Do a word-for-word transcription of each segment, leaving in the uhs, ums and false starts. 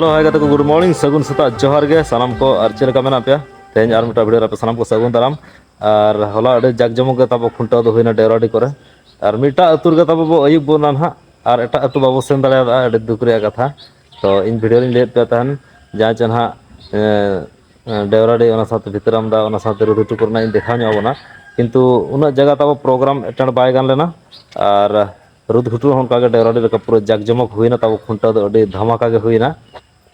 Hello, hi ᱜᱟᱛᱮ ᱠᱚ, good morning, ᱥᱟᱹᱜᱩᱱ ᱥᱮᱛᱟᱜ ᱡᱚᱦᱟᱨ ᱜᱮ ᱥᱟᱱᱟᱢ ᱠᱚ᱾ ᱟᱨ ᱪᱮᱫ ᱞᱮᱠᱟ ᱢᱮᱱᱟᱜ ᱯᱮᱭᱟ? ᱛᱮᱦᱮᱧ ᱟᱨ ᱢᱤᱫᱴᱟᱝ video ᱨᱮ ᱟᱯᱮ ᱥᱟᱱᱟᱢ ᱠᱚ ᱥᱟᱹᱜᱩᱱ ᱫᱟᱨᱟᱢ᱾ ᱟᱨ ᱦᱚᱞᱟ ᱟᱹᱰᱤ ᱡᱟᱠ ᱡᱚᱢᱚᱠ ᱜᱮ ᱛᱟᱵᱚ ᱠᱷᱩᱱᱴᱟᱹᱣ ᱫᱚ ᱦᱩᱭᱱᱟ ᱰᱮᱣᱨᱟᱰᱤ ᱠᱚᱨᱮ᱾ ᱟᱨ ᱢᱤᱫᱴᱟᱝ ᱟᱹᱛᱩ ᱨᱮᱜᱮ ᱛᱟᱵᱚ ᱵᱚ ᱟᱹᱭᱩᱵ ᱜᱚᱫ ᱱᱟ ᱱᱟᱦᱟᱜ, ᱟᱨ ᱮᱴᱟᱜ ᱟᱹᱛᱩ ᱵᱟᱵᱚ ᱥᱮᱱ ᱫᱟᱲᱮᱭᱟᱫᱟ, ᱟᱹᱰᱤ ᱫᱩᱠ ᱨᱮᱭᱟᱜ ᱠᱟᱛᱷᱟ᱾ ᱛᱚ ᱤᱧ video ᱨᱤᱧ ᱞᱟᱹᱭᱮᱫ ᱯᱮ ᱛᱟᱦᱮᱱ, ᱡᱟᱦᱟᱸ ᱪᱮ ᱱᱟᱦᱟᱜ, ᱮᱸ, ᱮᱸ, ᱰᱮᱣᱨᱟᱰᱤ, ᱚᱱᱟ ᱥᱟᱶᱛᱮ ᱵᱷᱤᱛᱨᱟᱢᱫᱟ, ᱚᱱᱟ ᱥᱟᱶᱛᱮ ᱨᱩᱫᱷᱩᱴᱩ ᱠᱚᱨᱮᱱᱟᱜ ᱤᱧ ᱫᱮᱠᱷᱟᱣ ᱧᱚᱜ ᱟᱵᱚᱱᱟ᱾ ᱠᱤᱱᱛᱩ ᱩᱱᱟᱹᱜ ᱡᱟᱭᱜᱟ ᱛᱟᱵᱚ program attend ᱵᱟᱭ ᱜᱟᱱ ᱞᱮᱱᱟ᱾ ᱟᱨ ᱨᱩᱫᱷᱩᱴᱩ ᱦᱚᱸ ᱚᱱᱠᱟᱜᱮ ᱰᱮᱣᱨᱟᱰᱤ ᱞᱮᱠᱟ ᱯᱩᱨᱟᱹ ᱡᱟᱠ ᱡᱚᱢᱚᱠ ᱦᱩᱭᱱᱟ, ᱛᱟᱵᱚ ᱠᱷᱩᱱᱴᱟᱹᱣ ᱫᱚ ᱟᱹᱰᱤ ᱫᱷᱟᱢᱟᱠᱟ ᱜᱮ ᱦᱩᱭᱱᱟ᱾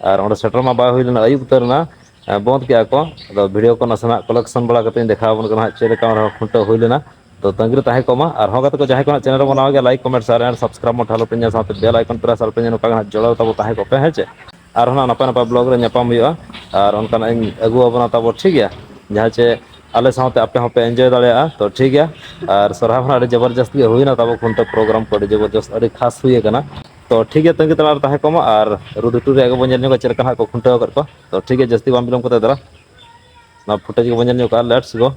ᱟᱨ ᱚᱸᱰᱮ ᱥᱮᱴᱮᱨ ᱢᱟ ᱵᱟᱭ ᱦᱩᱭ ᱞᱮᱱᱟ, ᱟᱹᱭᱩᱵ ᱩᱛᱟᱹᱨ ᱮᱱᱟ, ᱮᱸ, ᱵᱚᱸᱫᱽ ᱠᱮᱜᱼᱟ ᱠᱚ᱾ ᱟᱫᱚ video ᱠᱚ ᱱᱟᱥᱮᱱᱟᱜ collection ᱵᱟᱲᱟ ᱠᱟᱛᱮ ᱤᱧ ᱫᱮᱠᱷᱟᱣ ᱟᱵᱚᱱ ᱠᱟᱱᱟ ᱦᱟᱸᱜ, ᱪᱮᱫ ᱞᱮᱠᱟ ᱚᱸᱰᱮ ᱦᱚᱸ ᱠᱷᱩᱱᱴᱟᱹᱣ ᱦᱩᱭ ᱞᱮᱱᱟ᱾ ᱛᱚ ᱛᱟᱺᱜᱤ ᱨᱮ ᱛᱟᱦᱮᱸ ᱠᱚᱜ ᱢᱟ᱾ ᱟᱨ ᱦᱚᱸ ᱜᱟᱛᱮ ᱠᱚ, ᱡᱟᱦᱟᱸᱭ ᱠᱚ ᱱᱟᱜ channel ᱨᱮᱵᱚᱱ ᱱᱟᱣᱟ ᱜᱮᱭᱟ, like, comment, share and subscribe ᱢᱚᱴᱷᱟ ᱟᱞᱚᱯᱮ ᱧᱮᱞ, ᱥᱟᱶᱛᱮ bell icon press ᱟᱞᱚᱯᱮ ᱧᱮᱞ, ᱱᱚᱝᱠᱟ ᱜᱮ ᱱᱟᱜ ᱡᱚᱲᱟᱣ ᱛᱟᱵᱚ ᱛᱟᱦᱮᱸ ᱠᱚᱜ ᱯᱮ, ᱦᱮᱸ ᱪᱮ? ᱟᱨ ᱦᱚᱸ ᱱᱟᱜ ᱱᱟᱯᱟᱭ ᱱᱟᱯᱟᱭ vlog ᱨᱮ ᱧᱟᱯᱟᱢ ᱦᱩᱭᱩᱜᱼᱟ᱾ ᱟᱨ ᱚᱱᱠᱟᱱᱟᱜ ᱤᱧ ᱟᱹᱜᱩ ᱟᱵᱚᱱᱟ ᱛᱟᱵᱚ, ᱴᱷᱤᱠ ᱜᱮᱭᱟ? ᱡᱟᱦᱟᱸ ᱪᱮ ᱟᱞᱮ ᱥᱟᱶᱛᱮ ᱟᱯᱮ ᱦᱚᱸᱯᱮ enjoy ᱫᱟᱲᱮᱭᱟᱜᱼᱟ᱾ ᱛᱚ ᱴᱷᱤᱠ ᱜᱮᱭᱟ, ᱟᱨ ᱥᱚᱨᱦᱟᱭ ᱦᱚᱸ ᱟᱹᱰᱤ ᱡᱚᱵᱚᱨᱡᱚᱥᱛ ᱜᱮ ᱦᱩᱭᱱᱟ, ᱛᱟᱵᱚ ᱠᱷᱩᱱᱴᱟᱹᱣ program ᱠᱚ ᱟᱹᱰᱤ ᱡᱚᱵᱚᱨᱡᱚᱥᱛ, ᱟᱹᱰᱤ ᱠᱷᱟᱥ ᱦᱩᱭ ᱟᱠᱟᱱᱟ᱾ ᱛᱚ ᱴᱷᱤᱠ ᱜᱮᱭᱟ, ᱛᱟᱺᱜᱤ ᱛᱟᱲᱟᱜ ᱨᱮ ᱛᱟᱦᱮᱸ ᱠᱚᱜ ᱢᱟ᱾ ᱟᱨ ᱨᱩᱫᱷᱩᱴᱩ ᱨᱮᱭᱟᱜ ᱜᱮᱵᱚᱱ ᱧᱮᱞ ᱧᱚᱜᱟ ᱪᱮᱫ ᱞᱮᱠᱟ ᱦᱟᱸᱜ ᱠᱚ ᱠᱷᱩᱱᱴᱟᱹᱣ ᱟᱠᱟᱫ ᱠᱚᱣᱟ᱾ ᱛᱚ ᱴᱷᱤᱠ ᱜᱮᱭᱟ, ᱡᱟᱹᱥᱛᱤ ᱵᱟᱝ ᱵᱤᱞᱚᱢ ᱠᱟᱛᱮ ᱫᱟᱨᱟ ᱚᱱᱟ footage ᱜᱮᱵᱚᱱ ᱧᱮᱞ ᱧᱚᱜ ᱠᱟᱜᱼᱟ᱾ Let's go.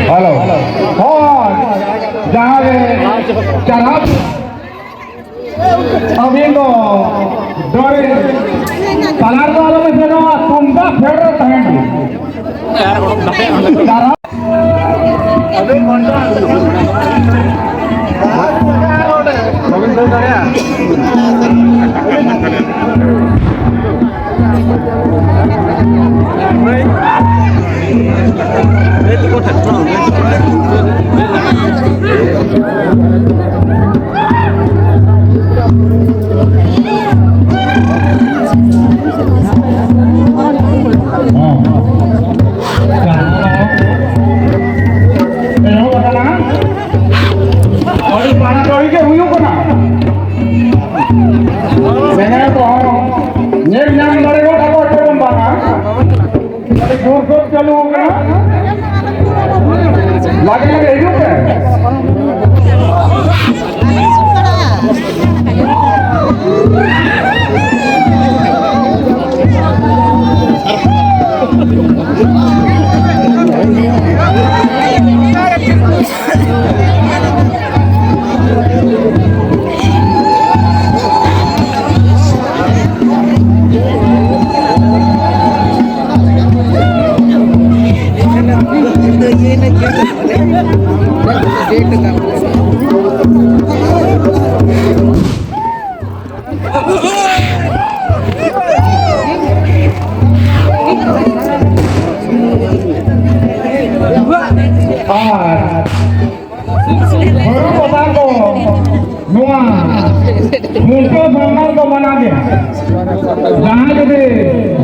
ᱦᱮᱞᱳ᱾ ᱦᱳᱭ, ᱡᱟᱦᱟᱸ ᱨᱮ ᱪᱟᱞᱟᱣ ᱟᱹᱵᱤᱱ ᱫᱚ ᱫᱚᱨᱮ ᱛᱟᱞᱟ ᱨᱮᱫᱚ ᱟᱞᱚ ᱵᱤᱱ ᱥᱮᱱᱚᱜᱼᱟ, ᱛᱩᱢᱫᱟᱜ ᱯᱷᱮᱰ ᱨᱮ ᱛᱟᱦᱮᱱ ᱵᱤᱱ᱾ ᱠᱟᱨᱚᱱ ᱵᱟᱹᱵᱤᱱ ᱫᱟᱹᱲ ᱫᱟᱲᱮᱭᱟᱜᱼᱟ᱾ ᱮᱦᱚᱵ ᱟᱠᱟᱱᱟ᱾ ᱟᱹᱰᱤ ᱵᱟᱲᱟᱵᱟᱲᱤ ᱜᱮ ᱦᱩᱭᱩᱜ ᱠᱟᱱᱟ᱾ ᱡᱟᱦᱟᱸᱭ ᱠᱚ ᱧᱮᱞ ᱧᱟᱢ ᱫᱟᱲᱮᱭᱟᱜ ᱟᱠᱚ ᱪᱮ ᱵᱟᱝ ᱵᱟᱝᱟ? ᱟᱹᱰᱤ ᱡᱳᱨᱥᱳᱨ ᱪᱟᱹᱞᱩ ᱟᱠᱟᱱᱟ᱾ ᱞᱟᱜᱮ ᱞᱟᱜᱮ ᱦᱤᱡᱩᱜ ᱯᱮ᱾ ᱟᱨ ᱵᱟᱹᱨᱩ ᱵᱚᱫᱟ ᱠᱚ ᱱᱚᱣᱟ ᱠᱷᱩᱱᱴᱟᱹᱣ ᱥᱟᱢᱟᱱ ᱠᱚ ᱢᱟᱱᱟ ᱜᱮᱭᱟ᱾ ᱡᱟᱦᱟᱸᱭ ᱡᱩᱫᱤ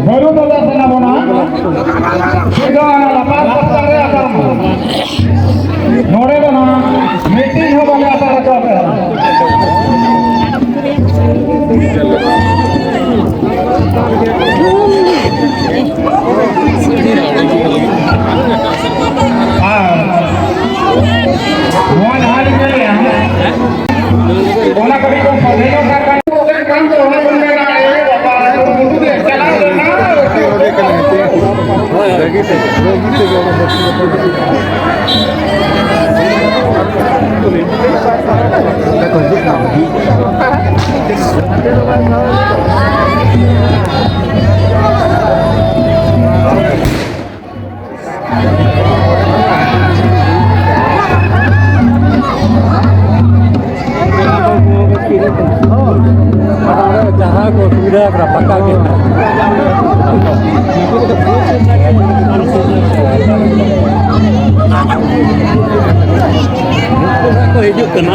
ᱵᱟᱹᱨᱩ ᱵᱚᱫᱟ ᱥᱟᱱᱟ ᱵᱚᱱᱟ, ᱥᱤᱫᱷᱟᱹ ᱚᱱᱟ ᱞᱟᱛᱟᱨ ᱯᱟᱥᱴᱟ ᱨᱮ ᱟᱥᱟᱢ᱾ ᱱᱚᱰᱮ ᱫᱚ ᱱᱟᱦᱟᱜ ᱢᱤᱫᱴᱤᱡ ᱦᱚᱸ ᱵᱟᱞᱮ ᱟᱥᱟ ᱦᱚᱪᱚ ᱟᱯᱮᱭᱟ᱾ ᱟᱨ ᱡᱟᱦᱟᱸ ᱠᱚ ᱥᱩᱵᱤᱫᱷᱟ ᱠᱟᱱᱟ, ᱯᱟᱠᱟ ᱜᱮ ᱢᱮᱱᱟᱜᱼᱟ᱾ ᱠᱚ ᱦᱤᱡᱩᱜ ᱠᱟᱱᱟ᱾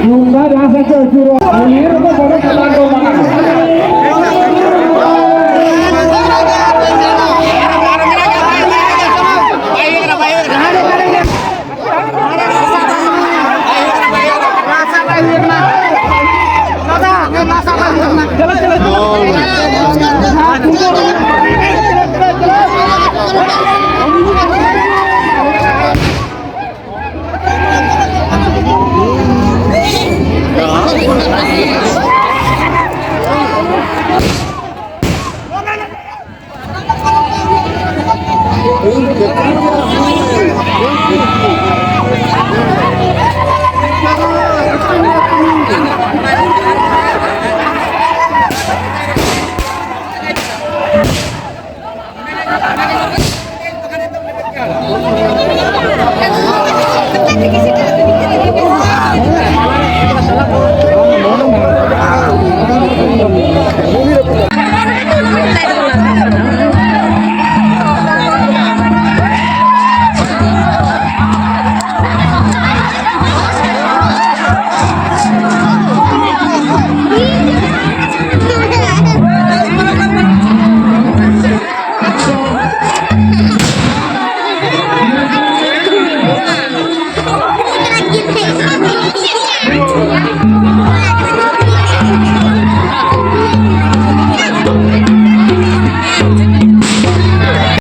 ᱱᱚᱝᱠᱟ ᱡᱟᱦᱟᱸ ᱥᱮᱫ ᱠᱚ ᱟᱹᱪᱩᱨᱚᱜ, ᱱᱤᱭᱟᱹ ᱨᱮᱫᱚ ᱵᱚᱲᱚ ᱪᱟᱞᱟᱣ ᱫᱚ ᱵᱟᱝ᱾